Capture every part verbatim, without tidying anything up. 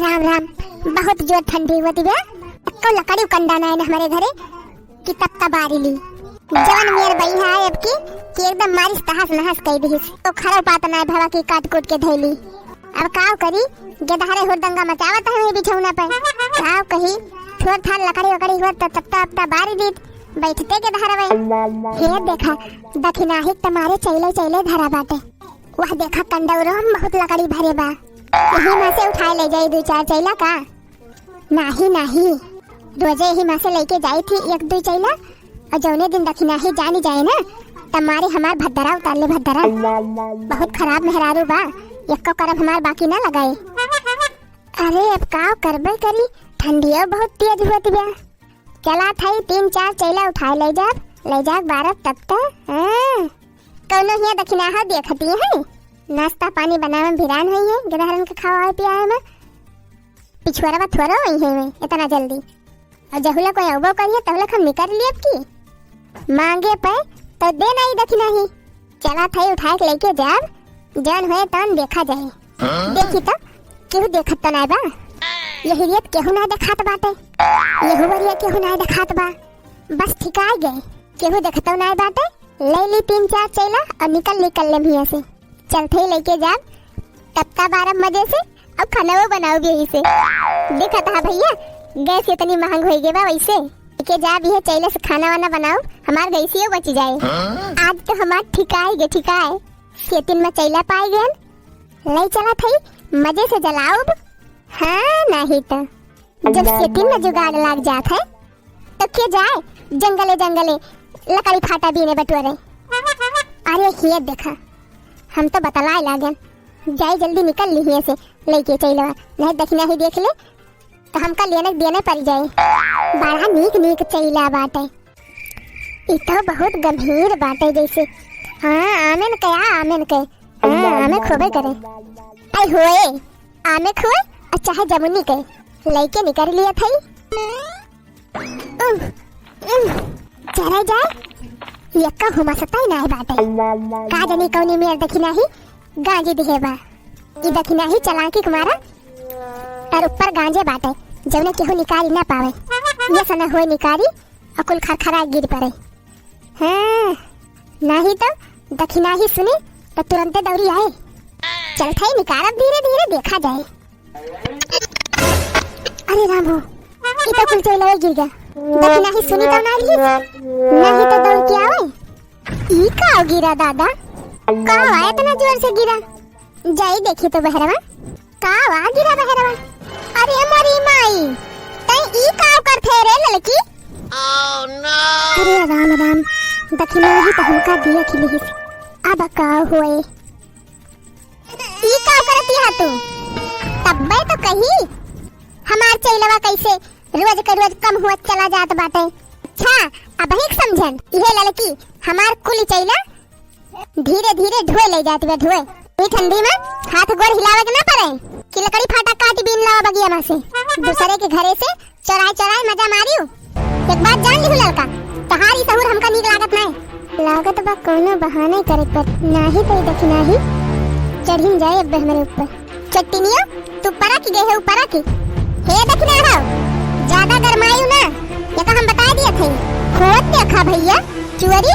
राम राम, बहुत जोर ठंडी होती बे। एक्को लकड़ी कंडा नाय न हमरे घरे कि तपता बारी ली। जवन मेर बई है अब की कि एकदम मारिस तहस नहस कई दिहिस। तो खरो पात नाय भवा की काट कूट के धैली। अब काव करी, गेदहरे हुरदंगा मचावत है वही बिछौना पे। काव कही, थोर थार लकड़ी वकड़ी होत त तपता अपता बारी दीत, बैठते गेदहरवे। हे देखा, दखिनाही त मारे चैले चैले धरा बाटे। वह देखा कंडौरो में बहुत लकड़ी भरे बा। यही में से उठाए ले जाई दू चार चैला का। नाही, नाही, रोजे यही में से लेके जाई थी एक दू चैला, और जौने दिन दखिनाही जानी जाए ना, तब मारे हमार भद्दरा उतार ले भद्दरा। बहुत खराब मेहरारू बा, एक्को करब हमार बाकी ना लगाए। अरे अब का करबे करी, ठंडियो बहुत तेज होत बा। चला थई तीन चार चैला उठाए ले जाब, ले जाब बारब तब त। हाँ। कौनो हियाँ दखिनाहा देखती है, नाश्ता पानी बनावे में भिरान होई है, गिरहरन के खवाए पियाए में। पिछुआरवा थोरो होई है में इतना जल्दी। और जहुला कोई अउबो करिए, तहुला हम निकर लिए अब की। मांगे पे तो दे नाई दखिनाही। चला थई उठाए के लेके जाब, जौन होए तौन देखा जाए। हाँ? देखी तो, केहू देखत तो नाय बा। यही रेत केहू नाय देखात बाटे। यहू बरिया केहू नाय देखात बा। बस ठिकाए गए, केहू देखतो नाय बाटे। ले ली तीन चार चैला और निकल, निकल ले हियाँ से। चलते ही लेके जाब, तपता बारब मजे से, अब खाना वो बनाओ भी यही से। देखत हा भैया, गैस इतनी महंग होई गे बा वैसे। लेके जाब यह चैला से खाना वाना बनाओ, हमार गैसियो बच जाए। हाँ? आज तो हमार ठिकाए गे, ठिकाए। सेतिन में चैला पाए गए, ले चला थई, मजे से जलाओ अब। हाँ, नहीं तो। जब सेतिन में जुगाड़ लाग जात है, तो के जाए जंगले जंगले लकड़ी फाटा बीने बटोरे। अरे हिये देखा, हम तो बतलाए लागन, जाए जल्दी निकल ली हिये से लेके चैलवा, नहीं दखिनाही देख ले तो हमका लेने देने पड़ जाए। बड़ा नीक नीक चैला बाटे। ई तो बहुत गंभीर बाटे जैसे। हाँ, आमेन के, आ, आमेन के। हाँ, आमे खोबे करे। आई होए, आमे खोए, और चाहे जमुनी के। लइके निकर लिया थई। उम, उम, चले जाए। यक्का हुमसता ही नाय बाटे। का जानी कौनी मेर दखिनाही गांजी दिहे बा। ई दखिनाही चलाकी के मारा तार ऊपर गांजे बाटे, जौने केहू निकारी ना पावे। ये सना होए निकारी, अकुल खरखरा गिर पड़े। हाँ, नाही तो दखिनाही सुनी तो तुरंते दौड़ी आए। चल थई निकारब धीरे धीरे, देखा जाए। अरे राम हो, ई तो कुल चैलवा गिर गया। दखिनाही सुनी तो ना ली, नाही तो दौड़ के आवे। ई का गिरा दादा? का हुआ इतना जोर से गिरा? जाई देखी तो बहरवा। का वा गिरा बहरवा? अरे मोरी माई, तई ई का करथे रे ललकी? अरे राम राम, दखिनाही तो हमका दिया खिलिस। अब का होए? ई का करती हा तू? तब्बे तो कही, हमार चैलवा कैसे रोज के रोज कम हुआ चला जात बाटे। अच्छा, अब ही समझन। इहे ललकी हमार कुल चैला धीरे धीरे ढोए ले जात बा, ढोए। ई ठंडी में हाथ गोड़ हिलावे के ना पड़े कि लकड़ी फाटा काट बीन लावा बगिया में से। दूसरे के घरे से चोराए चोराए मजा मारियो। एक बात जान लिहू ललका, तहार ई सहूर हमका नीक लागत नाय। लागत बा कौनो बहाने करे पर, नाही तो ई दखिनाही चढ़िन जाए अब हमरे ऊपर। चट्टिनिया, तू परक गए है, ऊ परक। हे दखिनाहा, ज्यादा गरमायू ना, ये तो हम बताए दिया थे। होत देखा भैया, चोरी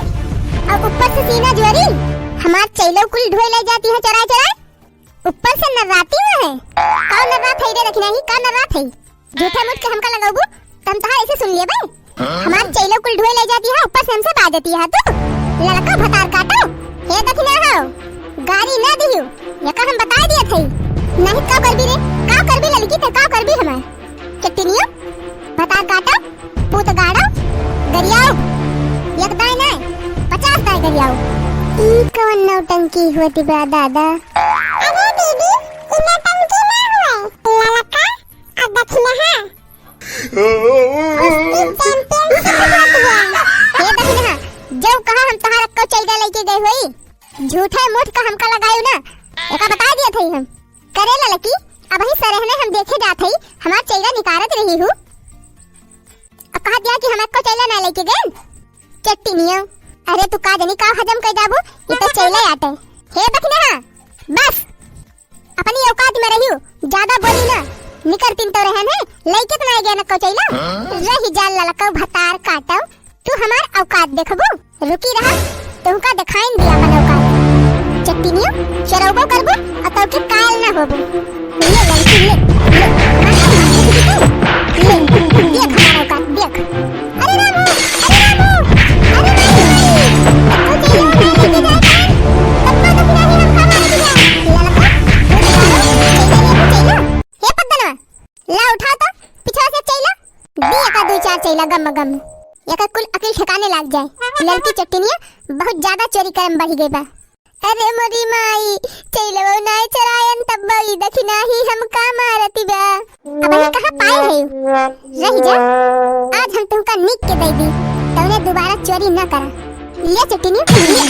और ऊपर से सीना जोरी। हमार चैलो कुल ढोए ले जाती है चोराए चोराए, ऊपर से नर्राती हुआ है। कौन नर्रात है रे दखिनाही, का नर्रात है? झूठे मुठ के हमका लगाबू, तम तहार ऐसे सुन लिए बे। हाँ? हमार चैलो कुल ढोए ले जाती है, ऊपर से हमसे बाजती है तू। ललका भतार काटो। हे दखिनाहा, गारी ना दिहू, ये का हम बताए दिए थे। नहीं का करबी रे, का करबी ललकी ते, का करबी हमार? चट्टिनियो, भतार काटो, पूत गाड़ो, गरियाओ। एक दाई नाय, पचास दाई गरियाओ। ई कौन नौटंकी होती बा दादा? अरे दीदी, ई नौटंकी ना होए। ललका, अब दखिनाहा। कुश्ती championship होती है। हे दखिनाहा, जो कहा हम तहार अक्को चैला लेके गए होई। झूठे मुठ का हमका लगायू ना, एका बता दिया थे हम। करे ललकी, अब ही सरहने हम देखे जात हई, हमार चैला निकारत रही हूँ। अब कहा दिया कि हम अक्को चैला ना लेके गए। चट्टिनियो, अरे तू का जनी का हजम कर जाबू, ये तो चैला आटे। हे दखिनाहा, बस। अपनी औकात में रहियो, ज्यादा बोली ना, निकरतिन तो रहन है, लइके तो ना गया न कौचैला। रही जा ललकौ भतार काटौ, तू हमार औकात देखबू। रुकी रहा, तुमका देखाइन दिया अपन औकात। चट्टिनियो, चरौबो करबू, और तौके कायल ना होबू। ले लड़की, ले, ले, मार, मार, मार, ले, देख हमार औकात, देख। अरे रामू, अरे रामू, अरे मारी, मारी, तू चैला ना लेके जाए कान, तब तो नहीं हम खा मार दिया। ललका, चैला, चैला, चैला। हे पद्दनवा, ला उठा तो, पिछवा से चैला। दी एका दुइ चार चैला गम गम। एका कुल अकिल ठिकाने लाग जाए। ललकी चट्टिनिया बहुत ज्यादा चोरी करम बढ़ी गई बा। अरे मोरी माई, चैलवो नाय चरायन तब ई दखिनाही हमका मारती बा। अब ये कहाँ पाए है? रह जा, आज हम तुमका निक के दे दी, तौने दोबारा चोरी ना करा। ले चट्टिनिया, ले, ले।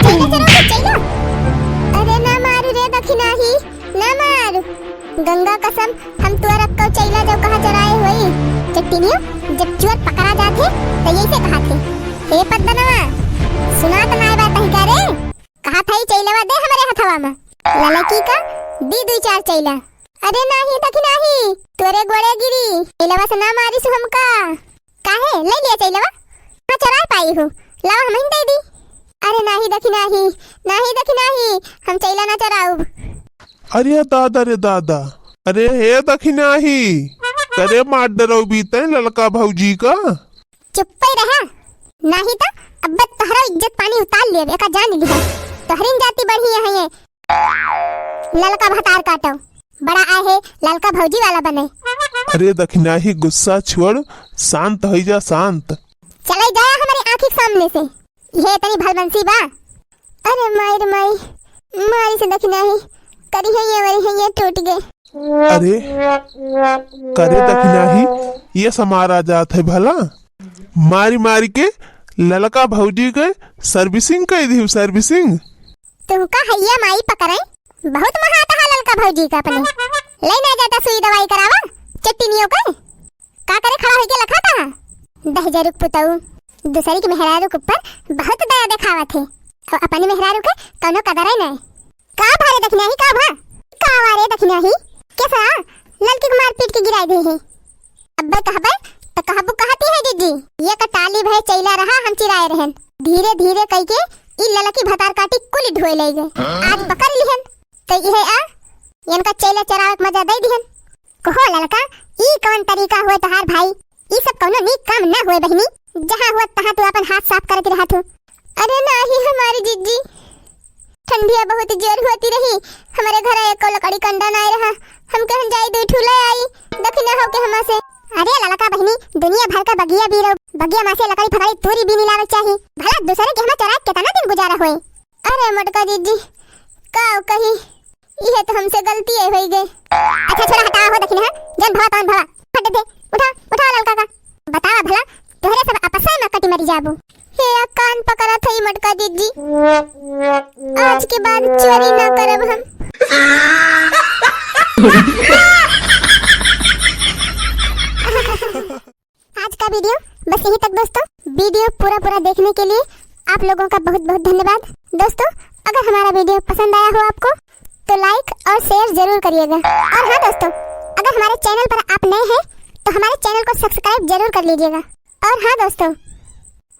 चैला चराओ, चैला। अरे ना मारू रे दखिनाही, ना मारू। गंगा कसम, हम तोर अक्कौ चैला जब कहाँ चराए होई। चट्टिनियो, जब चोर पकड़ा जात है, तो यही से कहा थे, "हे पद्दनवा, सुनात नाय बा तही का रे?" कहा था, "ई चैलवा दे हमरे हथवा में।" ललकी का, "दी दुइ चार चैला।" "अरे नाही, तकी नाही, तोरे गोड़े गिरी, चैलवा से ना मारिस हमका।" "काहे? ले लिया चैलवा? हाँ, चोराए पाई हो, लावा हमहिन दे दी।" "अरे नाही दखिनाही, नाही दखिनाही, हम चैला ना चोराउब।" "अरे दादा रे दादा, अरे हे दखिनाही, करे मार डरौबी तैं ललका भौजी का?" "चुप्पे रहा, नाही तो अब तोहरा इज्जत पानी उतार लेब, एका जान लिहा। तोहरिन जाति बढ़ी है ये।" ललका भतार काटो, बड़ा आहे ललका भौजी वाला बने। "अरे दखिनाही, गुस्सा छोड़, शांत होइ जा, शांत।" "चले जाया हमारी आँखी के सामने से, ये इतनी भलबंसी बा?" "अरे माई रे माई, मारी से दखिनाही, करी है ये, वरी है ये, टूट गए।" "अरे, करे दखिनाही, ये समारा जात है भला? मारी मारी के ललका भौजी के servicing कइ दिहु, servicing।" "तुमका हैया माई पकड़े, बहुत महाता है ललका भौजी का अपने। ले ना जाता सुई दवाई करावा, चट्टिनियों के। का करे खड़ा होइके लखाता है? दहिजरुक पुतऊ, दूसरी के मेहरारू के ऊपर बहुत दया देखावत है, और अपनी मेहरारू के कौनो कदर ही नहीं।" "का भा रे दखिनाही, का भा?" "का भा रे दखिनाही, कैसा ललकी के मार पीट के गिराए दे है?" "अब्बे कहबे तो कहबू कहती है जीजी, ये का टाली भए चैला रहा, हम चिराए रहन। धीरे धीरे कइके ई ललकी भतार काटी कुल ढोए ले गए। आज पकड़ लिहन, तो इहे आ, इनका चैला चरावे के मजा दे दिहन।" "कहो ललका, ई कौन तरीका हुए तोहार भाई? ई सब कौनो नीक काम ना हुए बहिनी, जहाँ हुआ तहाँ तू अपन हाथ साफ करत रहत हो।" "अरे नाही हमारी जीजी, ठंडिया बहुत जोर होती रही, हमारे घर एको लकड़ी कंडा नाय रहा, हम कहन जाई दुइ ठूले आई, दखिना हो के हमा से।" "अरे ललका बहिनी, दुनिया भर का बगिया बीरो, बगिया मा से लकड़ी फकड़ी तूरी बीनी लावे चाही, भला दूसरे के हमा चोराए कितना दिन गुजारा होए?" "अरे मोटका जीजी, का कही, इहे तो हमसे गलती है होई गए।" "अच्छा छोड़ा, हटावा हो दखिना, जन भवा तौन भवा, फट दे, उठा, उठा ललका का, बतावा भला, तोहरे सब आपसे में कटी मरी जाबू।" "हे आ कान पकड़ा थई मोटका जीजी, आज के बाद चोरी ना करब हम।" आज का video बस यहीं तक दोस्तों। Video पूरा पूरा देखने के लिए आप लोगों का बहुत बहुत धन्यवाद। दोस्तों, अगर हमारा video पसंद आया हो आपको तो like और share जरूर करिएगा। और हाँ दोस्तों, अगर हमारे channel पर आप नए हैं तो हमारे channel को subscribe जरूर कर लीजिएगा। और हाँ दोस्तों,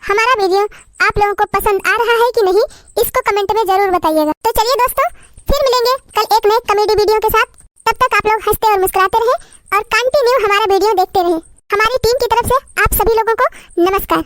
हमारा video आप लोगों को पसंद आ रहा है कि नहीं, इसको comment में जरूर बताइएगा। तो चलिए दोस्तों, फिर मिलेंगे कल एक नए comedy video के साथ। तब तक आप लोग हंसते और मुस्कुराते रहें और continue हमारा video देखते रहें। हमारी team की तरफ से आप सभी लोगों को नमस्कार।